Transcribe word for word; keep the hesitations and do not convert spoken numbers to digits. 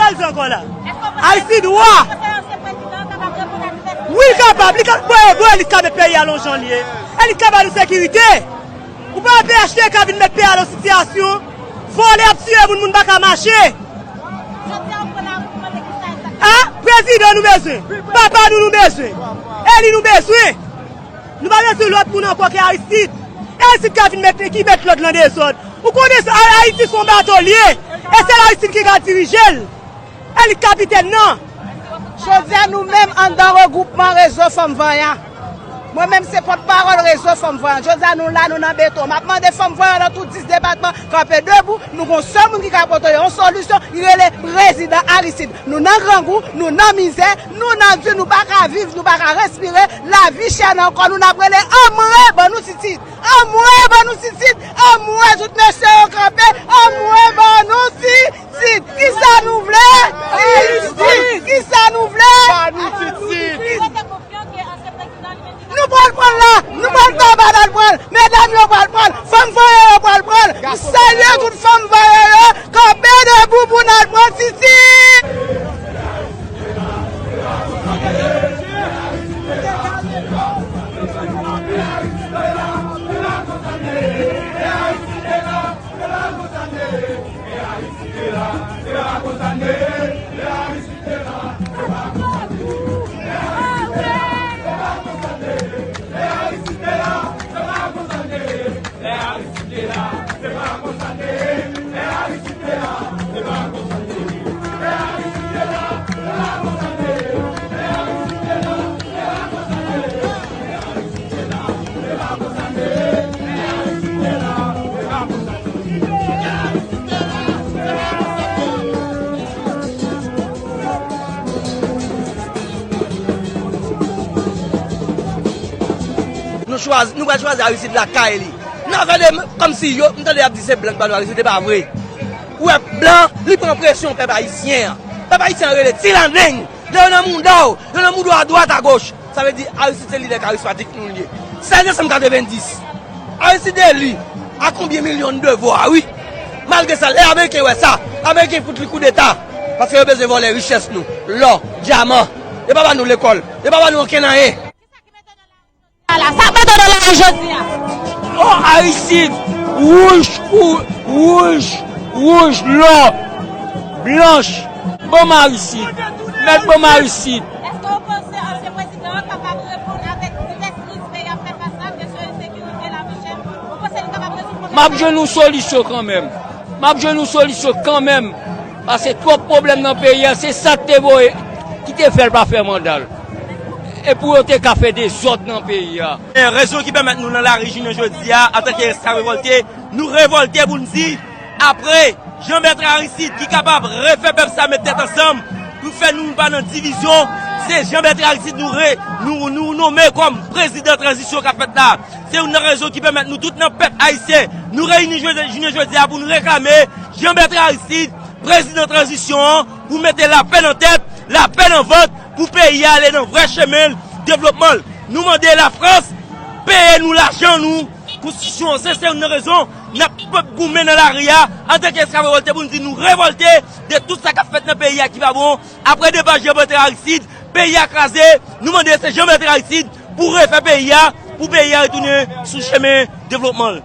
Sa l fè ankò la? Aristide wa! Wi, l kapab. Li ka, bon, bon, li ka met peyi a lon jan l ye. E li ka ba nou sekirite. Ou pa wè P H T K vin met peyi a nan sitiyasyon. Vòlè ap tiye moun, moun pa ka mache. A, prezidan nou bezwen. Papa nou nou bezwen. Eli nou bezwen. Nou pa bezwen lòt moun ankò ke Aristide. E Aristide ka vin met, ki met lòd lan dezòd. Ou konnen sa, Ay-, Ayiti se yon bato l ye. E se Aristide ki ka dirije l. E li kapitèn nan. Jodi a nou menm anndan regwoupman Rezo Fanm Vanyan. Mwen menm se pòtpawòl Rezo Fanm Vanyan. Jodi a nou la, nou nan beton. M ap mande fanm vanyan nan tout dis depatman kanpe debou. Nou gon sèl moun ki ka pote yon solisyon, li rele prezidan Aristide. Nou nan grangou, nou nan mizè, nou nan di, nou pa ka viv, nou pa ka respire, lavi chè nan kò nou, n ap rele anmwe ban nou titit, anmwe ban nou titit, anmwe tout mesye yo kanpe, anmwe ban nou titit. Kisa nou vle? Titit. Kisa nou vle? Ban nou titit. Nou pral pran l la, nou pral fè bagay pran l, medam yo pral pran l, fanm vanyan yo pral pran l. M salye tout fanm vanyan yo, kanpe debou pou n al pran Titi. Nou chwazi, nou pral chwazi Aristide lakay li. N a fè de, kòmsi yo, m tande y ap di se blan ki ba nou Aristide, se pa vre. Ou wè blan, li pran presyon pèp ayisyen an. Pèp ayisyen an rele ti ladeng. Lè yo nan mouda w, yo nan mouda w adwat agoch. Sa vle di Aristide se lidè karismatik nou li ye. Sèz desanm katrevenndis, Aristide eli a konbyen milyon de vwa, wi. Malgre sa, lè Ameriken wè sa, Ameriken fout li koudeta. Paske yo bezwen vòlè richès nou, lò, dyaman. Yo pa ba nou lekòl, yo pa ba nou okenn anyen. Ala, sa pa tande lari jodi a. O Aristide, wouj, wouj, wouj, lò, blanch. Ban m Aristide. Mèt ban m Aristide. Èske w panse ansyen prezidan an kapab reponn avèk divès kriz peyi a ap fè fas la, kesyon ensekirite, lavi chè? Ou panse li kapab rezoud pwoblèm? M ap jwenn yon solisyon kanmenm. M ap jwenn yon solisyon kanmenm. Paske twòp pwoblèm nan peyi a, se sa k te voye, ki te fè l pa fè manda l. E pou yo te ka fè dezòd nan peyi a. Men rezon ki pèmèt nou nan lari jounen jodi a, antanke restavè revòlte, nou revòlte pou n di, apre Jean Bertrand Aristide ki kapab refè pèp sa met tèt ansanm pou fè nou, nou pa nan divizyon, se Jean Bertrand Aristide nou re-, nou, nou nonmen kòm prezidan tranzisyon k ap fèt la. Se youn nan rezon ki pèmèt nou tout nan pèp ayisyen, nou reyini jodi, jounen jodi a pou nou reklame Jean Bertrand Aristide, prezidan tranzisyon an, pou mete lapè nan tèt, lapè nan vant, pou peyi a ale nan vrè chemen devlopman l. Nou mande Lafrans peye nou lajan nou. Konstitisyon an, se, se youn nan rezon n ap goumen nan lari a, antanke esklav revòlte, pou n di nou revòlte de tout sa k ap fèt nan peyi a ki pa bon. Apre depa Jean Bertrand Aristide, peyi a kraze, nou mande se Jean Bertrand Aristide pou refè peyi a, pou peyi a retounen sou chemen devlopman l.